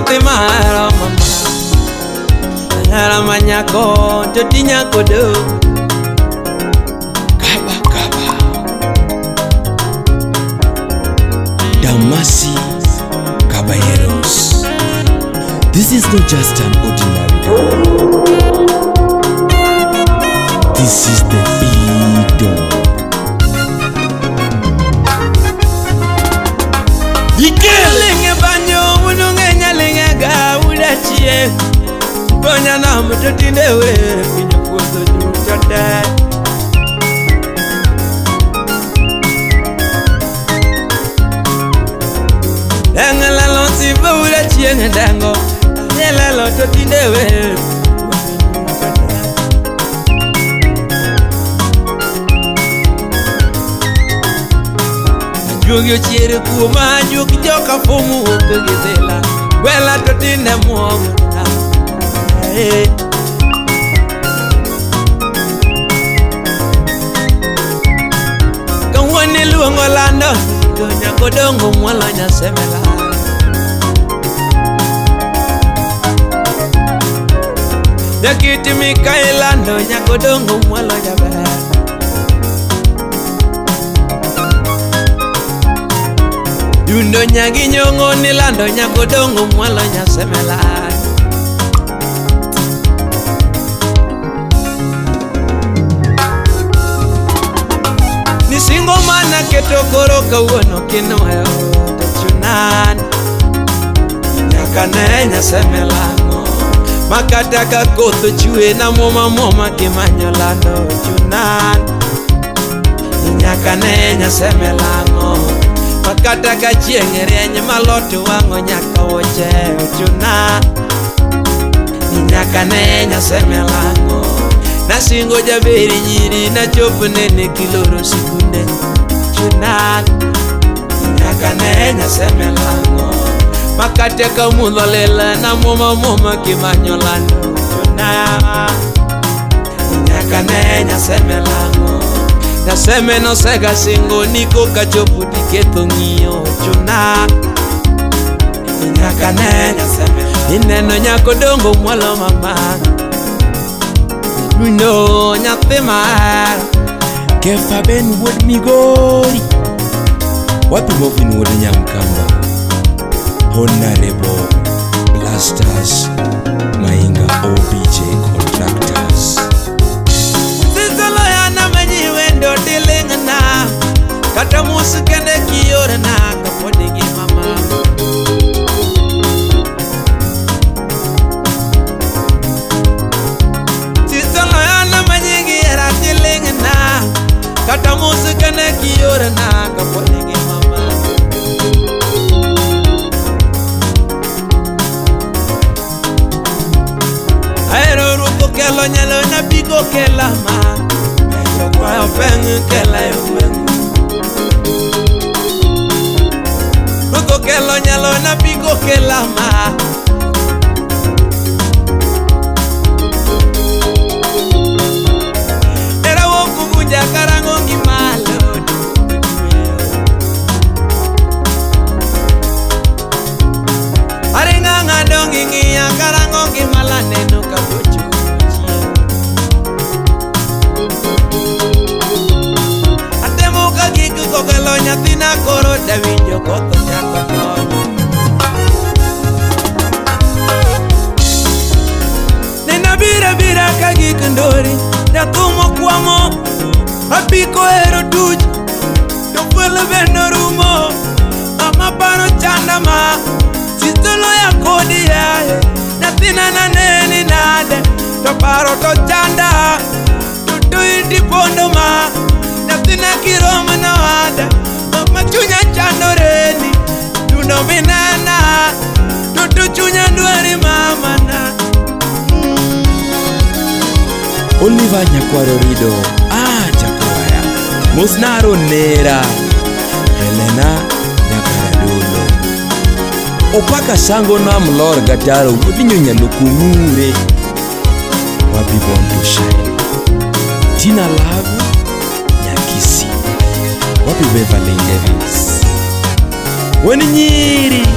nyathi mahero mama. Ahero manyako to ti nyako do. Kaba kaba. Damasi Caballeros. This is not just an ordinary door. This is the big door. Linge banyo unungenya linge ga udachie. Bonya na mtotinde we pinyo puodho duto te. Denga lonsi bura chieng dengo. Nyelelo totinde we. Juogi ochier kuoma juok joka fumu ok gidhila. Gwela totinde muogo. Kawuono iluongo lando to nyako dongo mwalo nyasemela. Jakiti mikailando nyako dongo mwalo jaber. Dundo nyagi nyongo nilando nyako dongo mwalo nyasemela. Nisingo mana keto koro kawuono kinwayo to chunan. Nyaka ne nyasemelango makata ka koth ochwe na muoma muoma kimanyo lando chunan. Nyaka ne nyasemelango makata ka chieng' rieny malot wang'o nyaka woche chunan. Nyaka ne nyasemelango nasingo jaberi nyiri nachopo nene kiloro sikunde chunan. Nyaka ne nyasemelango makata ka mudho lela na muoma muoma kimanyo lando chunan. Nyaka ne nyasemelango nyaseme nosega singo niko kachopo tiketho ng'iyo chunan. Nyaka ne nyasemelango ineno nyako dongo mwalo mama. No nyathi mahero Kefa Ben wuod Migori. Wapi Movin wuod Nyamkamba. Honorable Blasters Mainga OBJ Contractors. Sisolo yana manyiwendo tilingna kata mus kende kiorna kapod gi mama. Sisolo yana manyigi era tilingna kata mus kende kiorna kapod gi mama. Ahero ruko kelo nyalo na bigo kela ma. Kwayo peng kela e gweng'. Ruko kelo nyalo na bigo kela ma. Era woku vunja karango gi malo. Aringa ng'ado ng'iya karango gi malo aneno ka bocho. Atemo ka gik kokelo nyathina koro dawinjo koth ochako tony. Nena bira bira ka gik ndori jathum okwamo apiko hero tuch to fwelo bende orumo. Mama paro chanda ma sisolo ya kodi yaye nyathina naneni nade to paro to chanda to iti pondo ma nyathina kiromo nowada mama chunya chandoreni tundo minena to chunya dwari mamana. Oliver Nyakwaro Rido. Ah, Jakwaya. Mosnaro Nera. Helena Nyakaradolo. Opaka sango na mlor gataro wuod nyonyalo kumure. Wabi born to shine. Tina Love Nyakisi. Wapi Beverly Davis. Wen nyiri.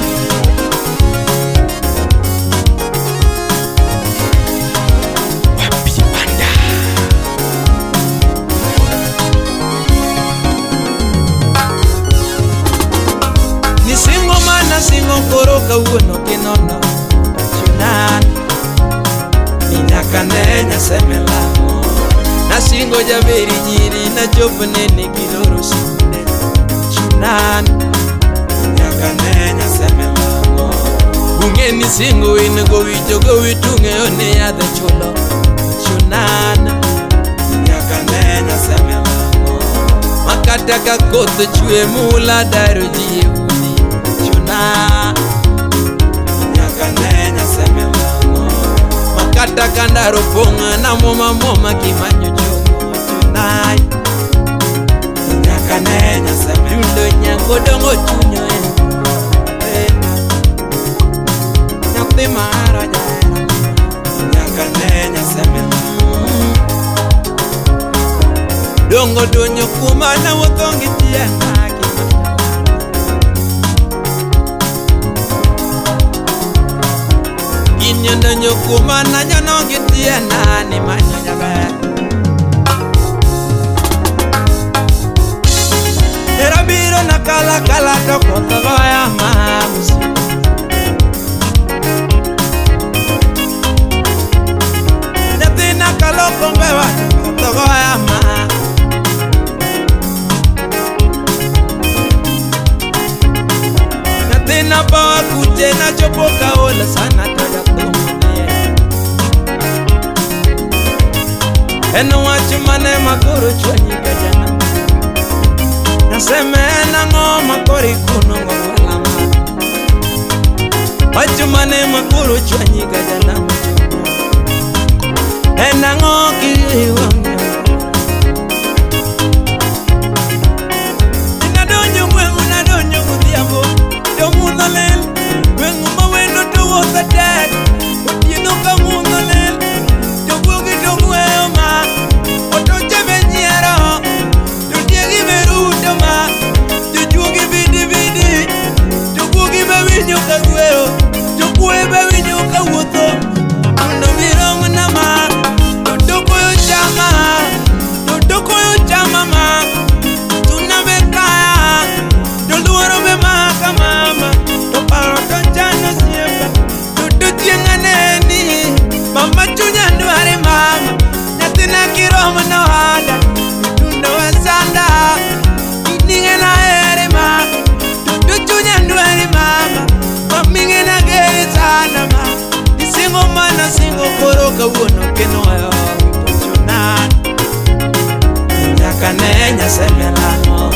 ne nyasemelamo. Nasingo jaberi nyiri nachopo nene giloro sikunde chunan. Nyaka ne nyasemelamo. Ung'eni singo in gowi to gowi tung'eyo ni yadhe chulo chunan. Nyaka ne nyasemelamo. Makata ka koth chwe mula daro ji e udi chunan. Nyaka ne nyasemelamo. Makata ka ndaro pong' na muoma muoma kimanyo chomo chunai. Nyaka ne nyasemelamo. Dundo nyango dongo chunyo e nyathi mahero jahera. Nyaka ne nyasemelamo. Dongo donyo kuma nawuotho gi tienda kimanyo. Ginyonyo kuma nanyono gi tienda ni manyo jaber. Hera biro na kala kala to koth goya mamusi. Nyathina kaloko mbewa to koth goya ma. Nyathina bawa kute nachopo kaola sana to jathum odhiye. En wach mane makoro chwanyi ka jana. Naseme en ang'o makoro ikuno gokwala ma. Wach mane makoro chwanyi ka jana mochopo. En ang'o kiwang'e. Nadonjo gweng'u nadonjo godhiambo to mudho lil. Gweng'u ma wendo to wuotho tek. Otieno ka mudho lil to guogi to ng'weyo ma. Otoche be nyiero to diegi be ruto ma. To juogi bidi bidi to guogi be winjo ka gweyo. To kwe be winjo ka wuotho. Mondo mirom na ma. To tokoyo chama. To tokoyo chama ma. Tuna be kaya. To luoro be maka mama. To paro to chano siepa. To to chieng' aneni. Mama chunya dwari mama. Nyathina kiromo nohanda. Tundo wasanda. Ining'e nahere ma. To to chunya dwari mama. Maming'e nageri sana ma. Isingo mana singo koro kawuono kenoyo chunan. Nyaka ne nyasemelamo.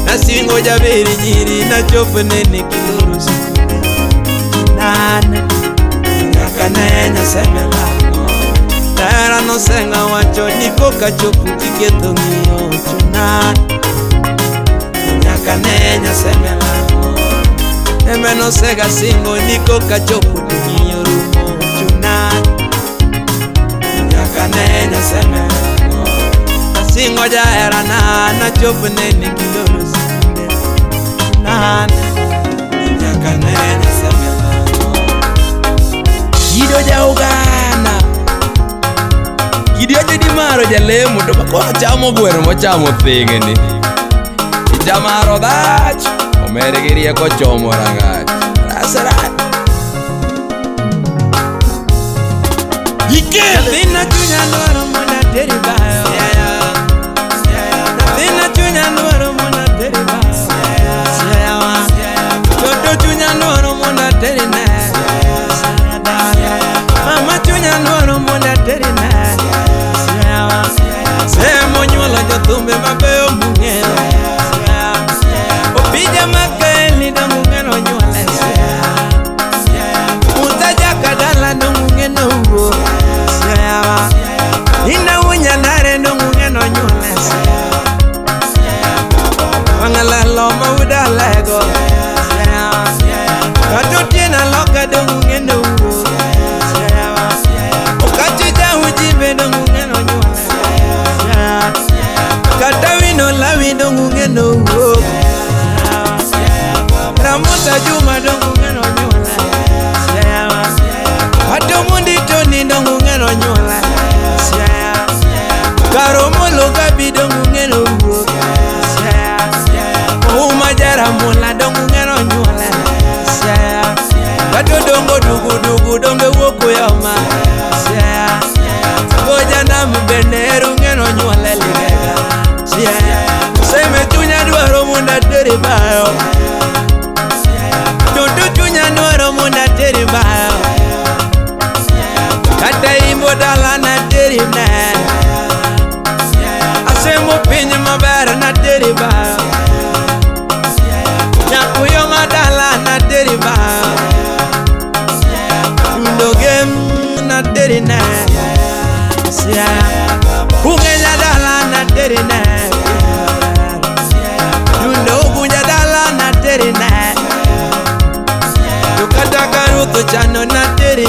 Nasingo jaberi nyiri nachopo nene kiloro sikunde chunan. Nyaka ne nyasemelamo. Dara nosenga wacho ni koka chopo tiketho ng'iyo chunan. Nyaka ne nyasemelamo. Eme nosega singo ni koka chopo to ng'iyo rumo chunan. Nyaka ne nyasemelamo. Nasingo jaherana nachopo nene kiloro sikunde chunan. Nyaka ne nyasemelamo. Kido ja Uganda. Kidienje di maro jalemo to koro chamo gweno mochamo thing'ni. Ichamaro dhach, omer gi rieko chomo rangach. Rasara. Nyathina chunya dwaro mondo ateri bayo. Nyathina chunya dwaro mondo ateri bayo. Siaya wa. Toto chunya dwaro mondo ateri ne. Mama chunya dwaro mondo ateri ne. Siaya wa. Semo nyuolo jothumbe mabeyo mung'eyo. Opija Makeli dong' ung'eno nyuole. Musa Jakadala dong' ung'eno wuok. Siaya wa. Inda Wunyandare dong' ung'eno nyuole. Wang'alalo maudalego. Kata Otieno Aloka dong' ung'eno wuok. Okachi Jauji be dong' ung'eno nyuole. Kata Wino Lawi dong' ung'eno wuok. Ramusa Juma dong' ung'eno nyuole. Kata Omondi Tony dong' ung'eno nyuole. Karomolo Gabi dong' ung'eno wuok. Ouma Jaramula dong' ung'eno nyuole. Kata Odongo dugu dugu donge wuok uyoma. Adam bende rungeno nyuole ligega. Siaya Seme chunya dwaro mondo ateri bayo. Toto chunya dwaro mondo ateri bayo. Kata imbo dala nateri ne. Asemo piny maber nateri bayo. Nyakuyo madala nateri bayo. Tundo gem nateri ne. Siaya Ungenya dala nateri ne. Tundo ugunja dala nateri ne. To kata ka ruoth ochano nateri